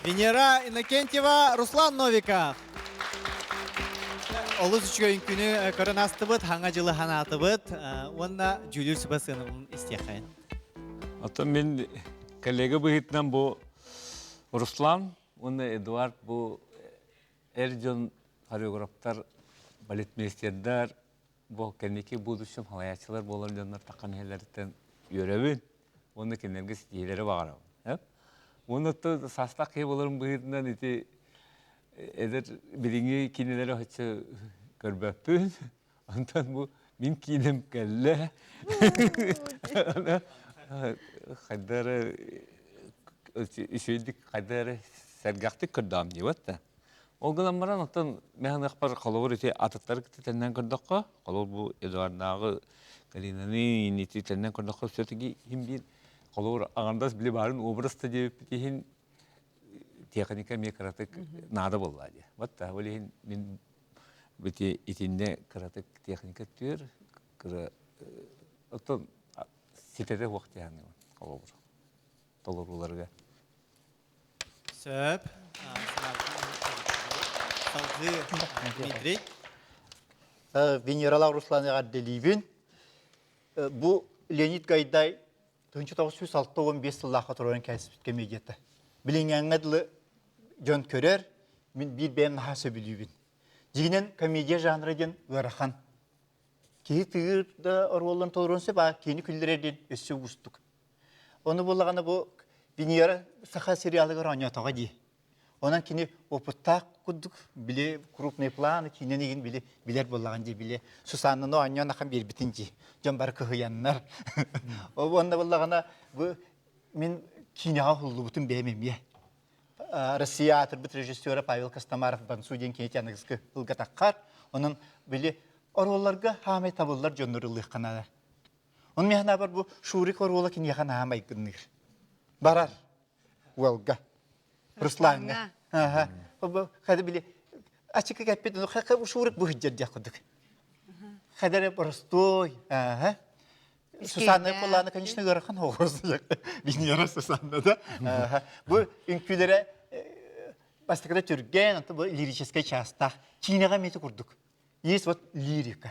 Венера Иннокентьева, Руслан Новиков. Олус үчүгэй үҥкүүнү көрөн астыбыт, хаҥа дьылы ханаатыбыт уонна дьүүлүүр сүбэ сыанабылын истиэххэйин. Оттон мин коллега быһыытынан бу Руслан уонна Эдуард бу эр дьон хореографтар, балетмейстердар, бу кэнники будущем халайааччылар буолар дьоннор таххан иһэллэриттэн үөрэбин уонна кинилэргэ ситиһиилэри баҕарабын. Уонна саастаах киһи буоларым быһыытынан ити эдэр билиҥҥи кинилэри оччо көрбөппүн. Онтон бу мин киинэм кэллэ. Хайда эрэ үчүгэйдик хайда эрэ сэргэхтик көрдөҕүм диэбэт да. Ол гынан баран оттон мин саныахпар холобур ити атыттары кытта тэннэн көрдөххө, холобур бу Эдуардааҕы Галинаны ити тэннэн көрдөххө все-таки иһин биир холобур аҥардас били баарын образ да диэбиппит иһин техника эмиэ кыратык наада буолла дии. Вот да, ол иһин мин бити итиннэ кыратык техника түөр, кыра оттон ситэтэ суох дии саныыбын холобур толорууларга. Сөп. Салгыы Дмитрий. Венералаах Руслан эҕэрдэлиибин. Бу Леонид Гайдай 1965 сыллаахха туруоран кээспит комедията. Билиҥҥээҥҥэ дылы дьон көрөр, мин биир бэйэм наһаа сөбүлүүбүн. Дьиҥинэн комедия жанра диэн ыарахан. Киһи тыыр да оруолун толоруон сөп, а киһини күллэрэр диэн өссө уустук. Ону буллаҕына бу Венера саха сериалыгар оонньоотоҕо дии. Онон кини опыттаах курдук били крупный план киинэн игин били билэр буоллаҕын дии били Сусаннаны оонньоон ахан биэрбитин дии. Дьон бары кыһыйаннар. Уонна буллаҕына бу мин киинэҕэ уһуллубутум бэйэм эмиэ. Россия аатырбыт режиссера Павел Костомаров Бансу диэн киһи аныгыскы ылгатаххар. Онон били оруолларга хаамай табыллар дьоннор ылыахха наада. Оны мин санаабар бу Шурик оруола киниэхэ наһаа майгынныыр. Барар уолга. Руслаҥҥа. Аха. Хада били ачыкы кэппит Шурик бу сылдьар диэх курдук. Хадара простой. Аха. Сусанна Полана, конечно, ыарахан оҕус. Венера Сусанна да. Бу үҥкүүлэрэ бастакыда түргэн, онто бу лирическэй чаастаах. Киинэҕэ эмиэ курдук. Есть вот лирика.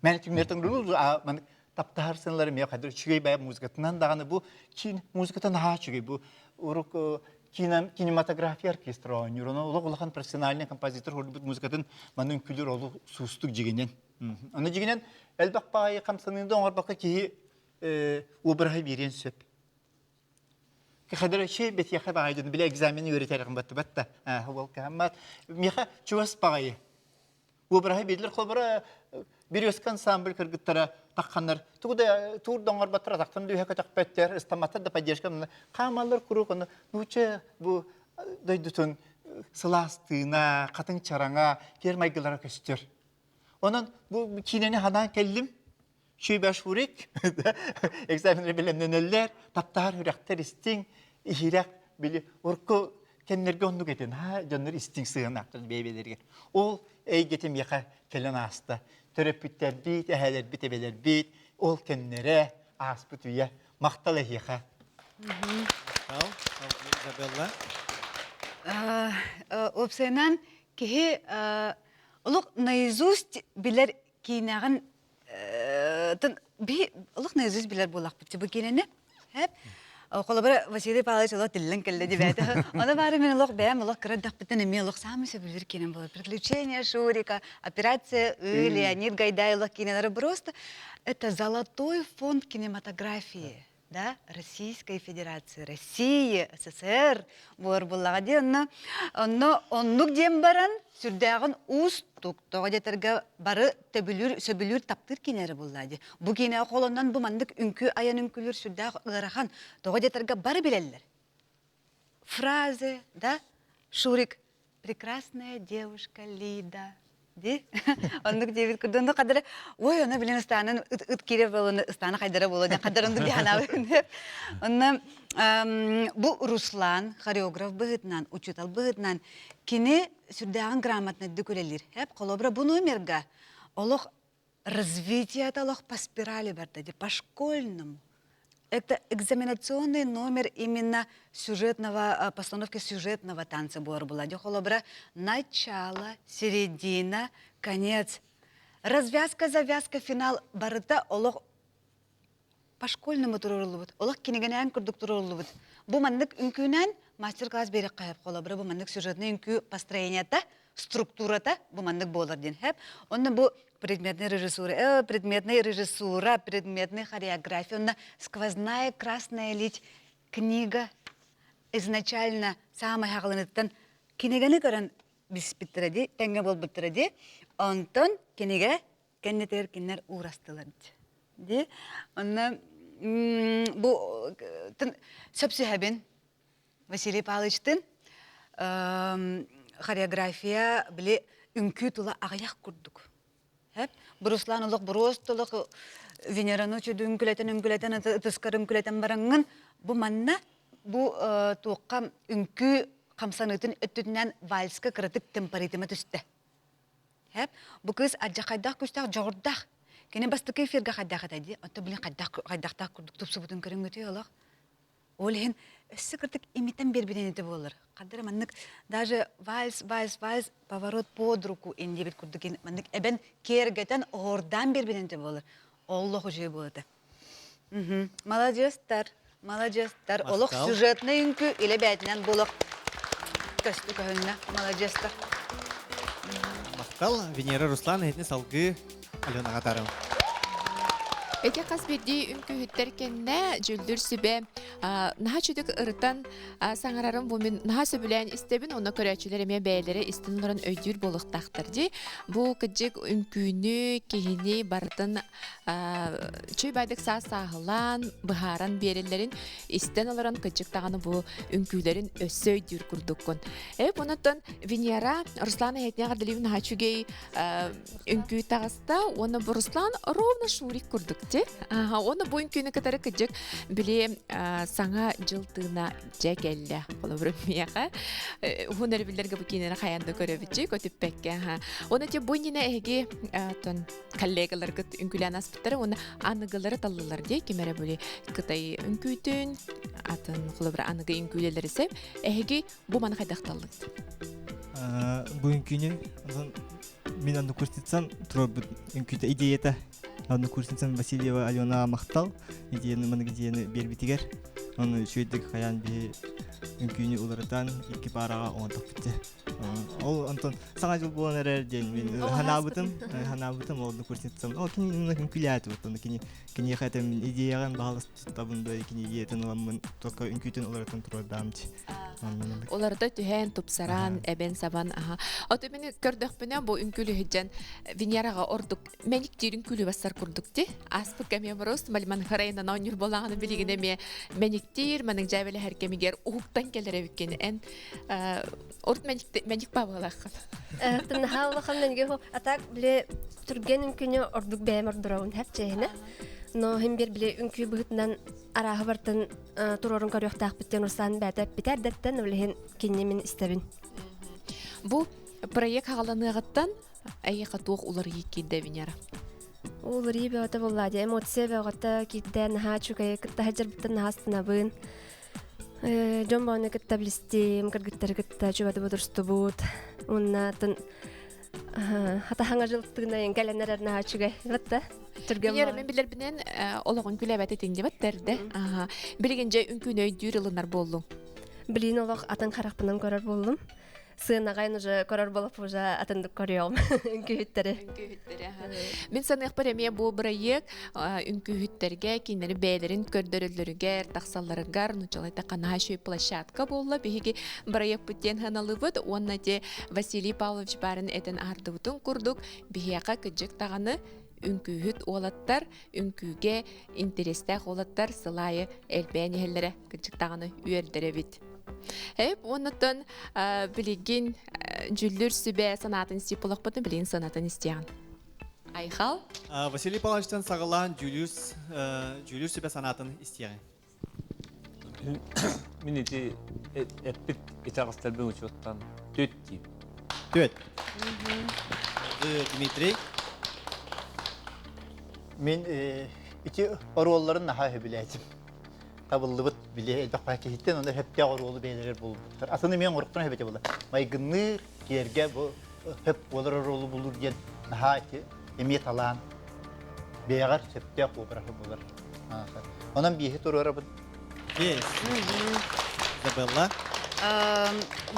Мен түҥнэртэн маннык таптаһар сыналар эмиэ хайдах үчүгэй бэйэ музыкатынан даҕаны бу киин музыката наһаа үчүгэй бу урук кинематография оркестра оонньуур ону олох улахан профессиональный композитор хордубут музыкатын манны үҥкүүлүр олох суустук дьигинэн аны дьигинэн элбэх баайы хамсаныыны оҥорбокко киһи обраһы биэриэн сөп Кахадара шей бэтиэхэ баҕайы дьон бile экзамен үөрэтэрин баттыбат да ол кааммат миэхэ чугас баҕайы Уобараһы биэдилэр холобура Березка ансамбль кыргыттара тахханнар тугу да туур да оҥорботтор атахтан да үһэ көтөхпөттөр ыстамматтар да поддержка хаамаллар куруук ону нуучча бу дойдутун сылаас тыына хатыҥ чараҥа киэр майгылара көстөр онон бу киинэни ханаан кэллим Шүбэшурик экзамены бэлэмнэнэллэр, таптаһар үрэхтэр истиҥ, иһирэх били урукку кэмнэргэ оннук этин, ха дьоннор истиҥ сыһыанаахтар бэйэ-бэйэлэригэр. Ол эйгэтэ миэхэ кэлэн ааста. Төрөппүттэрбит, эһээлэрбит, эбэлэрбит ол кэмнэрэ ааспыт үйэ. Махтал эһиэхэ. Изабелла. Уопсайынан киһи олох наизусть билэр киинэҕин би олох наизусть билэр буоллахпыт бу киинэни хэп холобура Василий Павлович олох тиллэн кэллэ дибээтэ ону баары мен олох бэйэм олох кыра эрдэхпиттэн эмиэ олох саамай сөбүлүүр киинэм буолар приключения Шурика операция Ы Леонид Гайдай олох киинэлэрэ просто это золотой фонд кинематографии да, Российской Федерации, России, СССР буолар буоллаҕа дии онно онно оннук диэн баран сүрдээҕин уустук тоҕо диэтэргэ бары төбүлүүр сөбүлүүр таптыыр киинэлэрэ буоллаа дии бу киинэҕэ холонон бу маннык үҥкүү айан үҥкүүлүүр сүрдээх ыарахан тоҕо диэтэргэ бары билэллэр фразы да Шурик прекрасная девушка Лида ди оннук диэбит курдук онно хадара ой ону билин ыстаанын ыт ыт киирэр буолуну ыстаана хайдара буолуо диэн хадара оннук дии санаабын онно бу Руслан хореограф быһыытынан учуутал быһыытынан кини сүрдээҕин грамотнайдык үлэлиир эп холобура бу номерга олох развитие олох по спирали барда по школьному. Это экзаменационный номер именно сюжетного, постановки сюжетного танца буолар була. Дьэ, начало, середина, конец. Развязка, завязка, финал барыта олох по-школьному туруоруллубут. Олох кинигэнээн курдук туруоруллубут. Бу маннык үҥкүүнэн мастер-класс биэриэххэ хайап холобура бу маннык сюжетный үҥкүү построениета, структурата бу маннык буолар диэн хэп. Онно бу предметная режиссура, предметная режиссура, предметная хореография, онно сквозная красная лить книга изначально самай хаҕылыныттан кинигэни көрөн билспиттэрэ дии, тэҥҥэ буолбуттара дии. Онтон кинигэ кэннитигэр кинилэр уурастылар дии. Онно бу сөпсүһэбин Василий Павловичтын хореография били үҥкүү тула аҕыйах курдук. Бу Руслан олох буруос толох Венераны үчүдү үҥкүлэтэн үҥкүлэтэн ытыскар үҥкүлэтэн бараҥҥын бу манна бу туохха үҥкүү хамсаныытын өттүтүнэн вальска кыратык темпоритима түстэ. Бу кыыс алдьархайдаах күүстээх дьоҕурдаах. Кини бастакы эфиргэ хайдах этэ дии, оттон билин хайдах хайдахтаах курдук тупсубутун көрүҥҥүтүй олох. Ол иһин өссө кырдык имитэн биэрбитин этэ буолар. Хардара маннык даже вальс, вальс, вальс, поворот под руку диэбит курдук маннык эбэн киэргэтэн оһуордаан биэрбитин этэ буолар. Олох үчүгэй буолата. Маладьыастар, маладьыастар. Олох сюжетный үҥкүү илэ бээтинэн буолуох көстү көһүннэ. Маладьыастар. Махтал, Венера Руслан эһитини салгыы Аленаҕа атаарым. Ити хас биирдии үҥкүүһүттэр кэннэ дьүүллүүр сүбэ наһаа чүдүк ырытан саҥарарым бу мин наһаа сөбүлээн истэбин онно көрөөччүлэр эмиэ бэйэлэрэ истэн олорон өйдүүр буолуохтаахтар дии бу кыдьык үҥкүүнү киһини барытын чүй байдык саас сааһылаан быһааран биэрэллэрин истэн олорон кыдьык даҕаны бу үҥкүүлэрин өссө өйдүүр курдуккун. Онуттан Венера Руслан эһэтинэ эҕэрдэлиибин наһаа үчүгэй үҥкүү таҕыста уонна бу Руслан ровно Шурик курдук ти. Уонна бу үҥкүүнү кытары кыдьык били саҥа дьыл тыына дьэ кэллэ. Холобур миэхэ уһун өрөбүллэргэ бу киинэни хайаан да көрөбүт көтүппэккэ. Уонна те бу иннинэ эһиги коллегаларгыт үҥкүүлээн аспыттара уонна аныгылары таллылар дии ким эрэ били кытай үҥкүүтүн атын холобура аныгы үҥкүүлэлэри сеп эһиги бу маны хайдах таллыгыт бу үҥкүүнү мин однокурсницам туруорбут үҥкүүтэ идеята однокурсницам Васильева Алена махтал идеяны маныгы идеяны биэрбитигэр ону үчүгэйдик хайаан биһи үҥкүүнү уларытан икки паараҕа оҥордохпут Ол онтон саҥа дьыл буолан эрэр диэн мин ханаабытым, ханаабытым ол курсницам. Ол кини үҥкүүлээтибит, оны кини киниэхэ этем идеяҕын баһалыстабын да кини идеятын ыламмын только үҥкүүтүн уларытан туруордаам Уларыта түһэн, тупсаран, эбэн-сабан аха. Ото мин көрдөхпүнэ бу үҥкүүлүһүдьэн Венераҕа ордук мэниктиирин күлүбассар курдук ти. Ааспыт кэмиэ мороз Мальман Харайынан оонньуур буолаҕына билигин эмиэ мэниктиир, манык дьээбэлэһэр кэмигэр уһуктан кэлэр эбиккин. Эн урут мэник баабылааххын. Наһаа улахан мэнге а так биле түргэн үҥкүнү ордук бэйэм ордоробун хэп чээһинэ. Но хим бир биле үҥкүү быһытынан арааһы бартын туруорун көрүөхтаахпыт диэн Руслан бээтэ эппитэ эрдэттэн билиһин кинини мин истэбин. Бу проект хаҕаланыаҕыттан эйиэхэ туох уларыйыы киирдэ Венера? Уларыйыы бөҕөтө буолла дии. Эмоция бөҕөтө киирдэ, наһаа үчүгэй кытта сылдьарбыттан наһаа астынабын. Дьон бөҕөнү кытта билистим, кыргыттары кытта чубаты бодурстубут. Уонна атын хатаһаҥа жылтыгына кэлэн эрэр наһаа үчүгэй. Батта. Түргэн Венера мен билэрбинэн олоҕун күлэбэт этиҥ дебет тэрде. Билигин дьэ үҥкүүнү өйдүүр ылынар буоллуҥ. Билин олох атын харахпынан көрөр буоллум. Сыанаҕайын уже көрөр болоп уже атындык көрүөҕүм үҥкүүһүттэри. Үҥкүүһүттэри. Мин саныахпар эмиэ бу бырайыак үҥкүүһүттэргэ кинилэри бэйэлэрин көрдөрөллөрүгэр, тахсалларыгар нучалайта ханаһа площадка буолла. Биһиги бырайыакпыт диэн ханалыбыт уонна те Василий Павлович баарын этэн аһардыбытын курдук биһиэхэ кыдьык даҕаны үҥкүүһүт уолаттар, үҥкүүгэ интэриэстээх уолаттар сыл аайы элбээн иһэллэрэ кыдьык даҕаны үөрдэрэбит. Эп оннуттан билигин дьүллүр сүбэ санаатын истип болохпутун билигин санатын истиэҕин. Айхал. Василий Павловичтан саҕалаан Julius дьүүллүүр сүбэ санаатын истиэҕиҥ. Мин ити эппит итэҕэстэрбин учуоттан түөт диим. Түөт. Дмитрий. Мин ити оруолларын наһаа сөбүлээтим. табыллыбыт били элбэх баҕа киһиттэн онно сөптөөх оруолу бэйэлэригэр булбуттар. Атын эмиэ оҥоруктан эбэтэ буолла. Майгынныыр киэргэ бу хөп буолар оруолу булуур диэн наһаа ити эмиэ талаан бэйэҕэр сөптөөх уобараһы булар. Онон биэһи туруорабын. Биэс. Изабелла.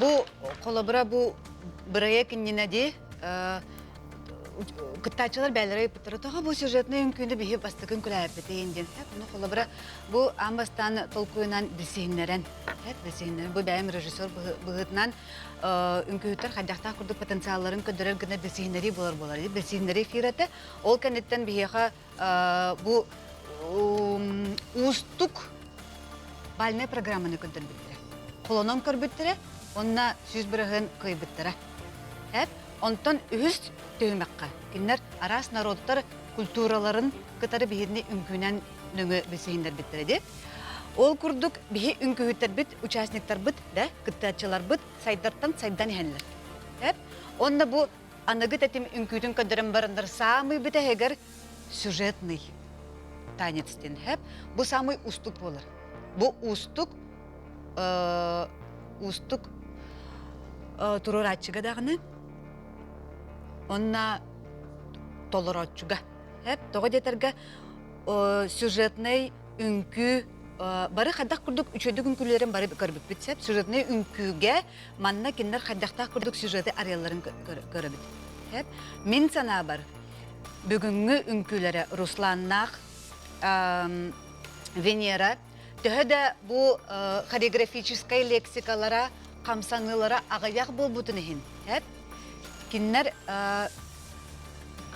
Бу холобура бу бырайыак иннинэ дии кыттааччылар бээлэрэ ыйыппыттара тоҕо бу сюжетнай үҥкүүнү биһи бастакын күлээппитин диэн ону холобура бу аан бастаан толкуйунан билсиһиннэрэн билсиһиннэрэн бу бэйэм режиссер быһыытынан үҥкүүһүттэр хайдахтаах курдук потенциалларын көрдөрөр гына билсиһиннэрии буолар буолар билсиһиннэрии эфир этэ ол кэнниттэн биһиэхэ бу уустук бальнай программаны көрдөрбүттэрэ холонон көрбүттэрэ уонна 100% кыайбыттара эп Онтон үһүс түһүмэххэ кинилэр араас народтар культураларын кытары биһирини үҥкүүнэн нөҥүө билсиһиннэрбиттэрэ дии. Ол курдук биһи үҥкүүһүттэрбит, участниктарбыт да, кыттааччыларбыт сайдартан сайдан иһэллэр. Эп Онно бу аныгы тэтим үҥкүүтүн көрдөрөн бараннар саамай бүтэһигэр сюжетный танец диэн хэп бу самый уустук буолар. Бу уустук уустук туруорааччыга даҕаны уонна толорооччуга тоҕо диэтэргэ сюжетнай үҥкүү бары хайдах курдук үчүгэйдик үҥкүүлэрин бары көрбүппүт сөп сюжетнай үҥкүүгэ манна кинилэр хайдахтаах курдук сюжеты арыйалларын көрөбүт мин санаабар бүгүҥҥү үҥкүүлэрэ Русланнаах Венера Төһө да бу хореографическай лексикалара, хамсаныылара аҕыйах буолбутун иһин, кинилэр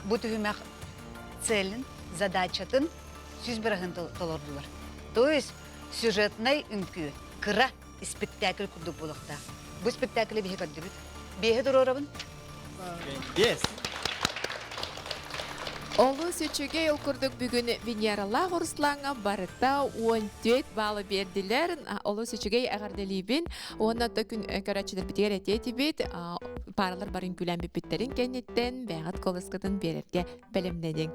бу түһүмэх целин, задачатын 100% толордулар. То есть сюжетнай үҥкүү кыра испиктээкил курдук буолуохтаах. Бу спектаклы биһи көрдүбүт. Биэһи туруорабын. Биэс. Олус үчүгэй ол курдук бүгүн Венералаах Руслаҥҥа барыта 14 баллы биэрдилэр. Олус үчүгэй эҕэрдэлиибин. Уонна то күн көрөөччүлэрбитигэр этиэ этибит. Паралар барын күлэн бүппүттэрин кэнниттэн бэйэҕит куоласкытын биэрэргэ бэлэмнэниҥ.